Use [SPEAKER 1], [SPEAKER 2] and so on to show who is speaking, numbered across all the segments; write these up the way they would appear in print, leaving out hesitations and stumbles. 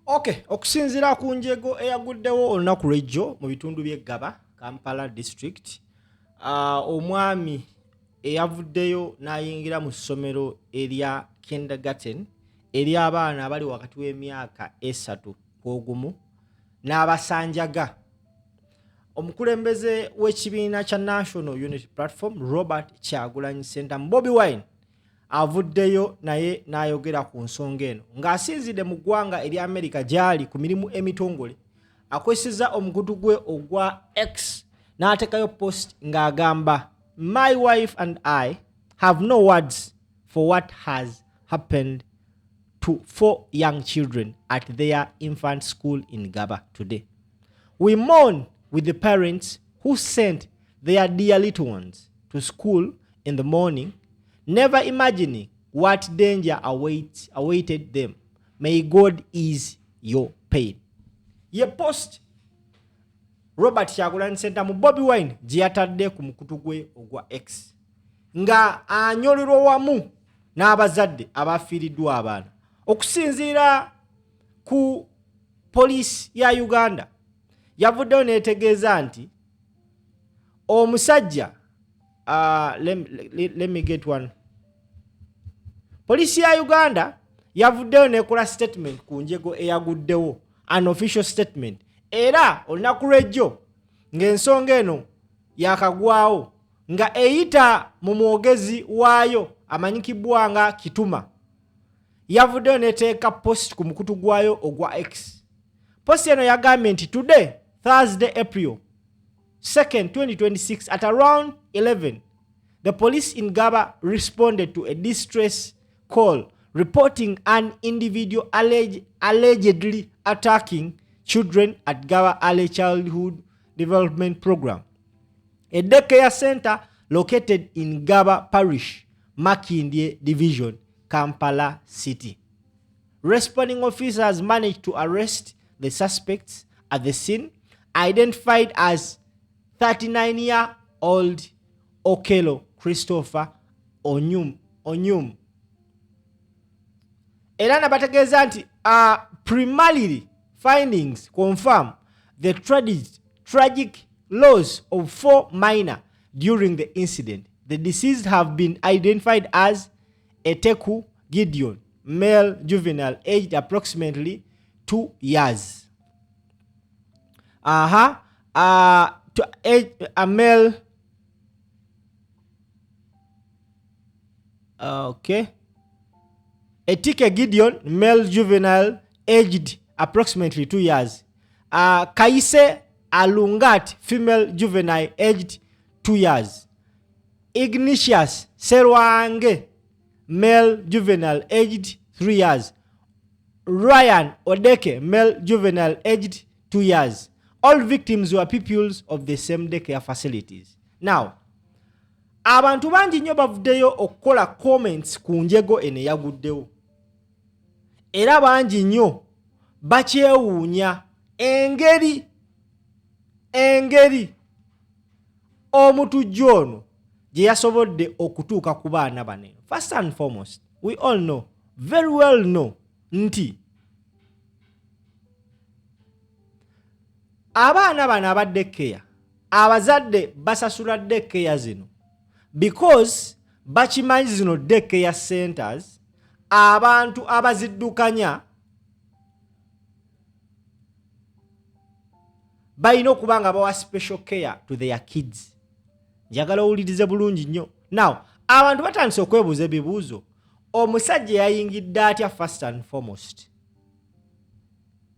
[SPEAKER 1] Okay, okusinziira ku njego eyaguddewo olunaku lw'ejjo mu bitundu by'e Ggaba, Kampala district, omwami eyavuddeyo n'ayingira mu ssomero erya kindergarten ery'abaana abali wakati w'emyaka esatu ku ogumu n'abasanjaga. Omukulembeze w'ekibiina kya National Unity Platform Robert Kyagulanyi Ssentamu Bobi Wine avuddeyo naye n'ayogera ku nsonga eno ng'asinzidde mu ggwanga erya Amerika gy'ali ku mirimu emitongole. Akozesezza omukutu gwe ogwa X n'ateekayo post ng'agamba My wife and I have no words for what has happened to four young children at their infant school in Gaba today. We mourn with the parents who sent their dear little ones to school in the morning, never imagining what danger awaited them. May God ease your pain. Ye post Robert Kyagulanyi Ssentamu Bobi Wine gye yatadde ku mukutu gwe ogwa X nga anyolerwa wamu n'abazadde abafiiriddwa abaana. Okusinziira ku poliisi ya Uganda yavuddeyo n'etegeeza nti omusajja let me get one. Poliisi ya Uganda yavuddeyo n'ekola statement ku njego eyaguddewo, an official statement, era olunaku lw'ejjo ng'ensonga eno yakagwawo nga eyita mu mwogezi waayo amanyikibwa nga Kituma. Yavuddeyo n'eteeka post ku mukutu gwayo ogwa X. Post eno yagambye nti today Thursday April 2nd 2026 at around 11 the police in Gaba responded to a distress call reporting an individual allegedly attacking children at Gaba Early Childhood Development Program, a daycare center located in Gaba Parish, Makindye Division, Kampala City. Responding officers managed to arrest the suspects at the scene, identified as 39-year-old Okello Christopher Onyum. Onyum. Era nabategeeza nti primarily findings confirm the tragic loss of 4 minor during the incident. The deceased have been identified as Eteku Gideon, male juvenile aged approximately 2 years. Aha, to age, a male, okay. Etike Gideon, male juvenile aged approximately 2 years. Kaise Alungat, female juvenile aged 2 years. Ignatius Serwange, male juvenile aged 3 years. Ryan Odeke, male juvenile aged 2 years. All victims were pupils of the same daycare facilities. Now, abantu bangi nnyo bavuddeyo okukola comments ku njego eno eyaguddewo. Era bangi nnyo bakyewuunya engeri omutujju ono gye yasobodde okutuuka ku baana bano. First and foremost, we all know, very well know, nti abaana bano aba daycare, abazadde basasula daycare zino because bakimanyi zino daycare centers abantu abaziddukanya balina okuba nga bawa special care to their kids. Njagala owulirize bulungi nnyo. Now, abantu batandise okwebuuza ebibuuzo. Omusajja yayingidde atya first and foremost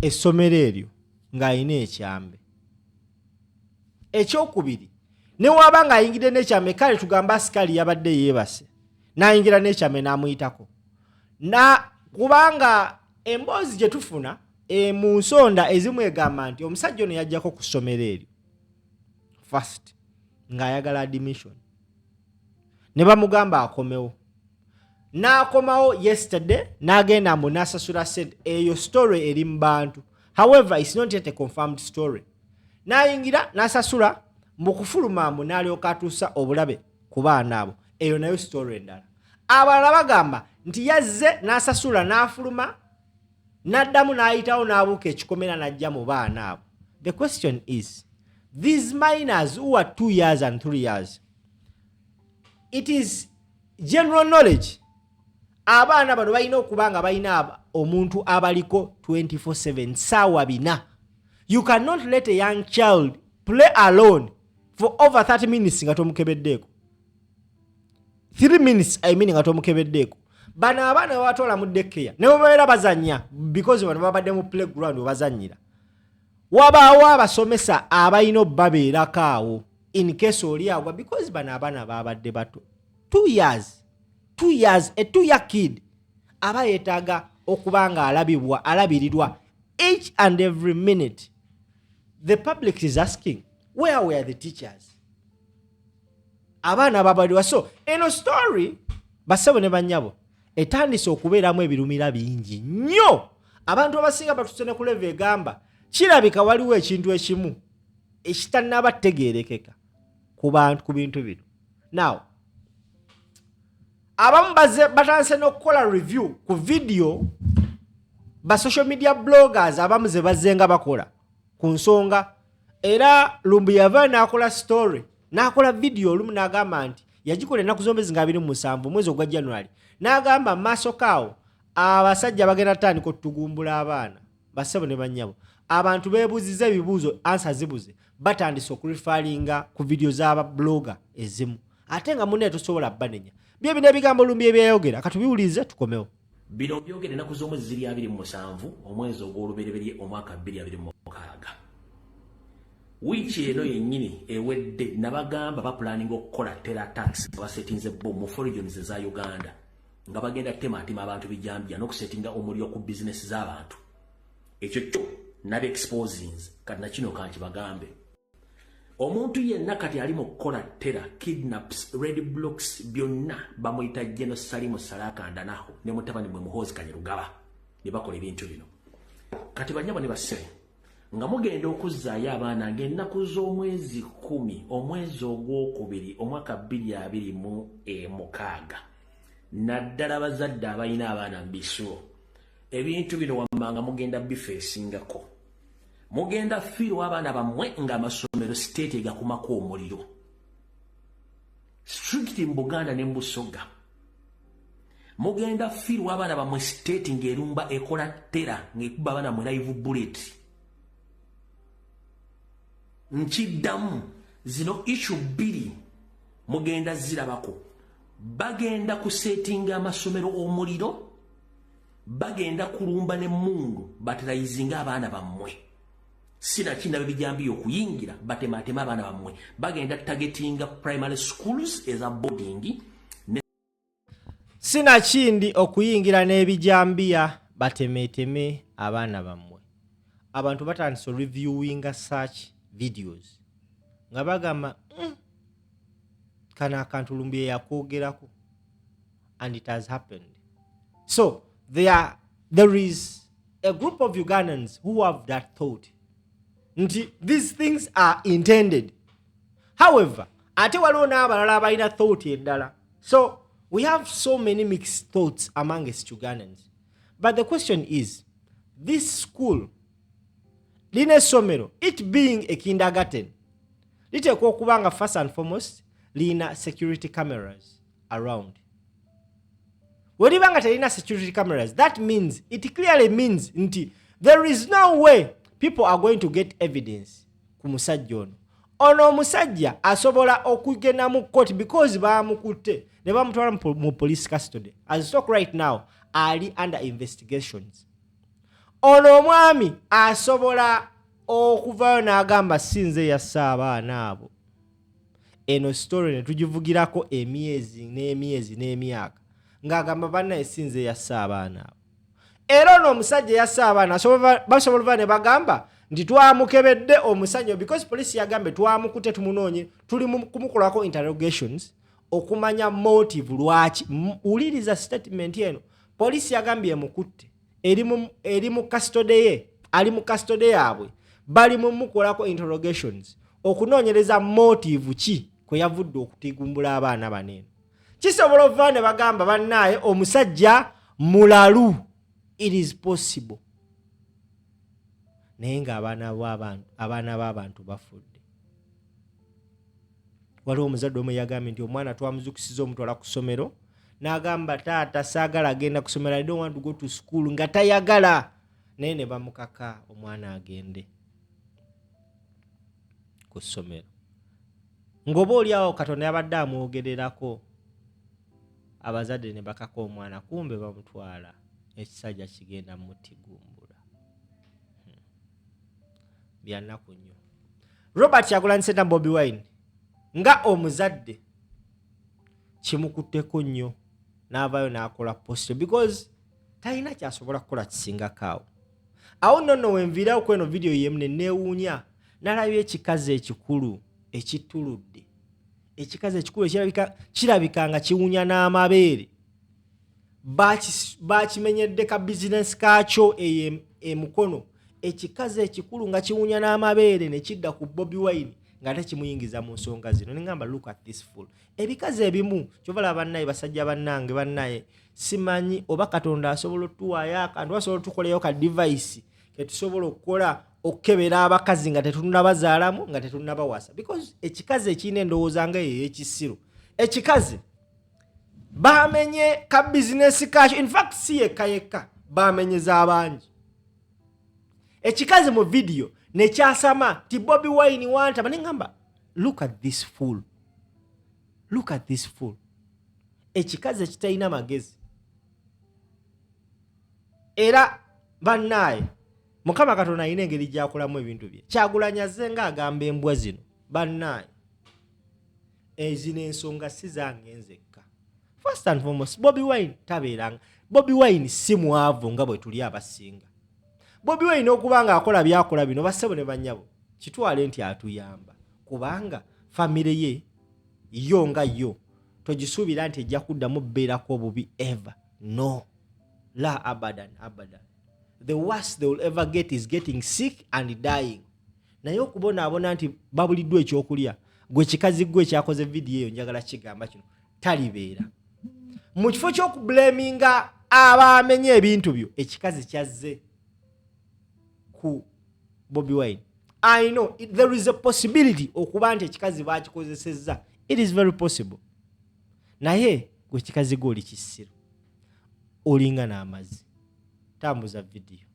[SPEAKER 1] essomero eryo ng'alina ekyambe? Ekyokubiri, ne waaba ng'ayingidde n'ekyambe, kale tugambe asikaali yabadde yeebase n'ayingira n'ekyambe n'amuyitako, na kubanga emboozi gye tufuna mu nsonda ezimu egamba nti omusajja ono yajjako ku ssomero eryo first ng'ayagala admission ne bamugamba akomewo, n'akomawo yesterday n'agenda mbu n'asasula ssente. Eyo story eri mu bantu, however it's not yet a confirmed story. N'ayingira n'asasula mbu kufuluma mbu n'alyoka atuusa obulabe ku baana abo. Eyo nayo story endala. Abalala bagamba nti yazze n'asasula n'afuluma N'addamu n'ayitawo n'abuuka ekikomera n'ajja mu baana abo. The question is, these minors who are 2 years and 3 years, it is general knowledge abaana bano balina okuba nga balina omuntu abaliko 24/7, saawa 4. You cannot let a young child play alone for over 30 minutes nga tomukebeddeeko, 3 minutes, I mean, nga tomukebeddeeko. Bano abaana babatwala mu daycare ne babeera bazanya, because bano babadde mu playground webazanyira, wabaawo abasomesa abalina obbabeerako awo in case oli agwa, because bano abaana babadde bato, 2 years, 2 years. A 2 year kid aba yeetaaga okuba nga alabibwa, alabirirwa each and every minute. The public is asking, where were the teachers? Abaana babaliwa. So eno story, bassebo ne bannyabo, etandise okubeeramu ebirumira bingi nnyo. Abantu abasinga batuse ne ku level egamba kirabika waliwo ekintu ekimu ekitannaba tegeerekeka ku bantu, ku bintu bino. Now abamu baze batandise n'okukola review ku video ba social media bloggers abamu ze bazze nga bakola ku nsonga. Era Lumbu yava n'akola story, n'akola video olumu, n'agamba nti yagikola ennaku z'omwezi nga 27 omwezi ogwa January, n'agamba mu maaso kaawo abasajja bagenda tandika otugumbula abaana. Bassebo ne bannyabo, abantu beebuuziza ebibuuzo, answer zibuze. Batandise okureferringa ku video z'aba blogger ezimu, ate nga munne tosobola banenya. Bye bino ebigambo Lumbi ebyayogera, katubiwulirize tukomewo.
[SPEAKER 2] Bino byogera ennaku z'omwezi ziri 27 omwezi ogw'olubereberye omwaka 2026. Wiiki eno yennyini ewedde nabagamba baplanninga okukola terror attacks, basettinze bomu mu four regions eza Uganda, nga bagenda temaatema abantu bijambya n'okusettinga omuliro ku bizinesi z'abantu. Ekyo kyo nabe exposings. Kati nakino kankibagambe, omuntu yenna kati ali mu kukola terror, kidnaps, road blocks, byonna, bamuyita General Salimu Salakandanaho ne mutabani mwe Muhoozi Kainerugaba, ne bakola ebintu bino. Kati banyabo ne bassebo, nga mugenda okuzzaayo abaana ng'ennaku z'omwezi 10 omwezi ogwokubiri omwaka 2026, naddala bazadde abalina abaana mu bisulo, ebintu bino wammanga mugenda bifeesingako. Mugenda fiirwa abaana bammwe ng'amasomero state egakumako omuliro strict mu Buganda ne mu Busoga. Mugenda fiirwa abaana bammwe state ng'erumba, ekola terror, ng'ekuba abaana mu live bullet. Nkiddamu, zino issue bbiri mugenda zirabako. Bagenda kusettinga amasomero omuliro, bagenda kulumba n'emmundu baterrorizinga abaana bammwe, sinakindi bijambiya okuyingira batematema abaana bammwe. Bagenda targetinga primary schools eza boarding.
[SPEAKER 1] Sinakindi okuyingira n'ebijambiya batemeteme abaana bammwe. Abantu batandise reviewinga such videos nga bagamba, kano akantu Lumbi yakwogerako and it has happened." So there is a group of Ugandans who have that thought nti these things are intended. However, ate waliwo n'abalala abalina thought endala. So we have so many mixed thoughts amongst Ugandans. But the question is, this school, lino essomero, it being a kindergarten, liteekwa okuba nga first and foremost liyina security cameras around. We liba nga terina security cameras, that means, it clearly means nti there is no way people are going to get evidence ku musajja ono. Ono omusajja asobola okugenda mu court because bamukutte ne bamutwala mu police custody. As talk right now, ali under investigations. Ono omwami asobola okuvayo n'agamba, "Sinze yassa abaana abo." Eno story ne tugivugirako emyezi n'emyezi n'emyaka ng'agamba, "Bannaye, sinze yassa abaana abo." Era ono omusajja yassa abaana basobola ova ne bagamba nti twamukebedde omusajja, because poliisi yagambye twamukute, tumunoonye, tuli kumukolako interrogations okumanya motive lwaki. Wuliriza statement eno. Poliisi yagambye emukutte, eri mu custody ye, ali mu custody yaabwe, bali mu mukolako interrogations okunoonyereza motive ki kwe yavudde okutigumbula abaana bano. Eno kisobola okuva ne bagamba, "Bannaaye, omusajja mulalu." It is possible. Naye nga abaana b'abantu bafudde. Waliwo omuzadde omu yagambye nti omwana twamuzukusiza omutwala ku ssomero, n'agamba, "Taata, saagala agenda ku ssomero, I don't want to go to school," nga tayagala, naye ne bamukaka omwana agende ku ssomero, ng'oba oli awo Katonda yabadde amwogererako. Abazadde ne bakaka omwana, kumbe bamutwala ekisajja kigenda mutigumbula. Byannaku nnyo. Robert Kyagulanyi Ssentamu, Bobi Wine, nga omuzadde kimukutteko nnyo n'avaayo n'akola post because talina kyasobola kukola kisingako awo. Awo nno nno wenviirawo kweno vidiyo yemu ne neewuunya, nalabye ekikazi ekikulu ekituludde, ekikazi ekikulu ekirabika kirabika nga kiwunya n'amabeere. Bakimenyedde ka bizinesi kaakyo eyo emukono. Ekikazi ekikulu nga kiwunya n'amabeere ne kidda ku Bobi Wine nga tekimuyingiza mu nsonga zino. Neŋŋamba, "Look at this fool." Ebikazi ebimu kyovalaba bannaye, basajja bannange, bannaye, simanyi oba Katonda asobola otuwaayo akantu, asobola otukoleyo ka device ketusobola okukola okukebera abakazi nga tetunnabazaalamu, nga tetunnabawasa, because ekikazi ekirina endowooza nga eyo ey'ekisiru, ekikazi bamenye ka bizinesi kakyo. In fact, si yekka yekka, bamenyeza abangi. Ekikazi mu vidiyo nekyasama ti Bobi Wine wantama. Neŋŋamba, "Look at this fool, look at this fool." Ekikazi ekitalina magezi. Era bannaaye, Mukama Katonda alina engeri gyakolamu ebintu bye. Kyagulanyi azze nga agamba embwa zino, bannaaye, ezino ensonga si zange nzekka. First and foremost, Bobi Wine tabeeranga, Bobi Wine si mwavu nga bwe tuli abasinga. Bobi Wine okuba nga akola byakola bino, bassebo ne bannyabo, kitwale nti atuyamba, kubanga famire ye yo nga yo togisuubira nti ejja kuddamu bbeerako obubi ever. No, la, abadan, abadan. The worst they will ever get is getting sick and dying. Naye okubonaabona nti babuliddwa ekyokulya, gwe kikazi gwe ekyakoze vidiyo eyo, njagala kigamba kino: talibeera mu kifo ky'okublaminga abamenye ebintu byo. Ekikazi kyazze ku Bobi Wine. I know there is a possibility okuba nti ekikazi bakikozesezza, it is very possible. Naye gwe kikazi gwe oli kisiru, olinga n'amazzi. Tambuza vidiyo.